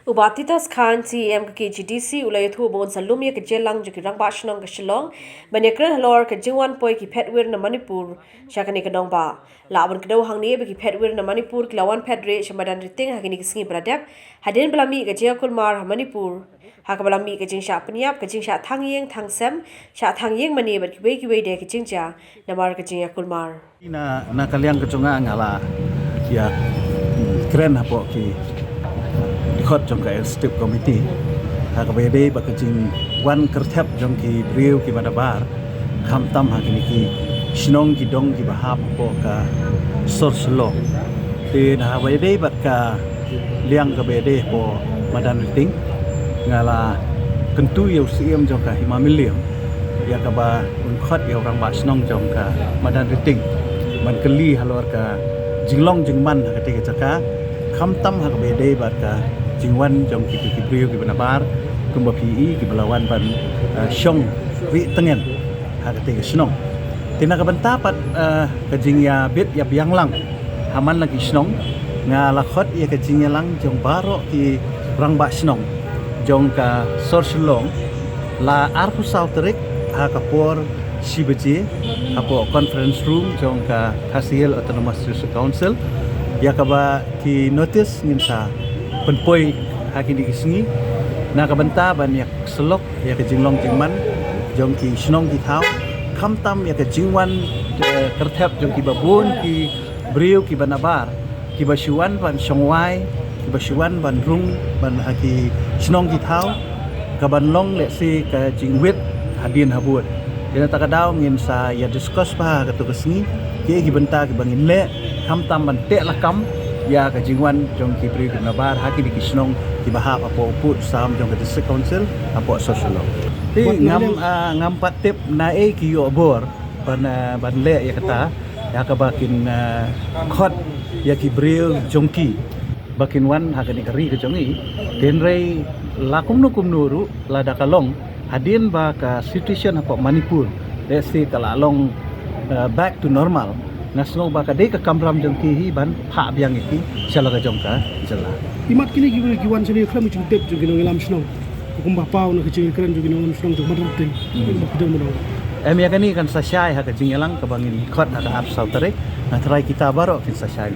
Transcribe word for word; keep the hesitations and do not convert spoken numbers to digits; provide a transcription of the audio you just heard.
U Bah Titus Chyne, C E M ka K H A D C, u la ïathuh ba un sa lum ïa ka jingïalang jong ki rangbah shnong ka Shillong ban ïakren halor ka jingwan poi ki phet wir na Manipur sha kane ka nongbah. Lah ban kdew hangne ba ki phet wir na Manipur ki la wan phet rieh sha Madanriting ha kine ki sngi ba la dep, hadien ba la mih ka jingïakulmar ha Manipur, ha kaba la mih ka jingshah pynïap, ka jingshah thang ïing thang sem, shah thang ïing mane bad kiwei kiwei de ki jingjia namar ka jingïakulmar. Na, na ka liang ka jong nga, nga la ïa, mm, kren hapoh ki dkhot jong ka Executive Committee ha kaba ïadei bad ka jingwan kyrthep jong ki briew kiba nabar, khamtam ha kine ki shnong ki dong kiba hap hapoh ka sor Shillong. Te na kaba ïadei bad ka liang kaba ïadei hapoh Madanriting, nga la kyntu ïa u Syiem jong ka Hima Mylliem ïa kaba un khot ïa u rangbah shnong jong ka Madanriting ban kylli halor ka jinglong jingman ha katei ka jaka, khamtam ha kaba ïadei bad ka jingwan jong kito ki briew kiba nabar, kumba phi i, kiba la wan ban, eh, shong rieh tngen ha katei ka shnong. Te na ka bynta pat, eh, ka jingïabit ïabiang lang ha man la ki shnong, nga la khot ïa ka jingïalang jong baroh ki rangbah shnong jong ka sor Shillong, la arphew saw tarik ha ka por shi baje hapoh conference room jong ka Khasi Hills Autonomous District Council, ïa kaba ki notice ngin sa pynpoi ha kine ki sngi na ka bynta ban ïa syllok ïa ka jinglong jingman jong ki shnong ki thaw, khamtam ïa ka jingwan, eh, kyrthep jong kiba bun ki briew kiba nabar, kiba shu wan ban shong wai, kiba shu wan ban rung ban ha ki shnong ki thaw, kaban long lehse ka jingwit hadien habud. Te na kata ka daw ngin sa ïa discuss bha ha kato ka sngi kiei ki bynta kiba ngin leh, khamtam ban teh lakam ïa ka jingwan jong ki briew kiba nabar ha kine ki shnong kiba hap hapoh u pud u sam jong ka District Council hapoh sor Shillong. Te ngam, ah, ngam pat tip naei ki ïoh bor ban, ah, ban leh ïa kata, ïa kaba kin, ah, khot ïa ki briew jong ki ba kin wan ha kane ka ri ka jong i. Hynrei la kumno kumno ruh, lada ka long hadien ba ka situation hapoh Manipur, lehse ka la long, eh, back to normal, nga sngew ba ka dei ka kamram jong ki hi ban phah biang ïa ki sha la ka jong ka jylla. Imat kine ki, ki wan shane khlem jingtip jong ki nongïalam shnong, kumba paw na ka jingkren jong ki nongïalam shnong jong Madanriting. Hmm. Kumba ki dang mynno. Em, ïa kane kan sa shai ha ka jingïalang kaba ngin khot ha ka arphew saw tarik. Nga trai kita baroh kin sa shai.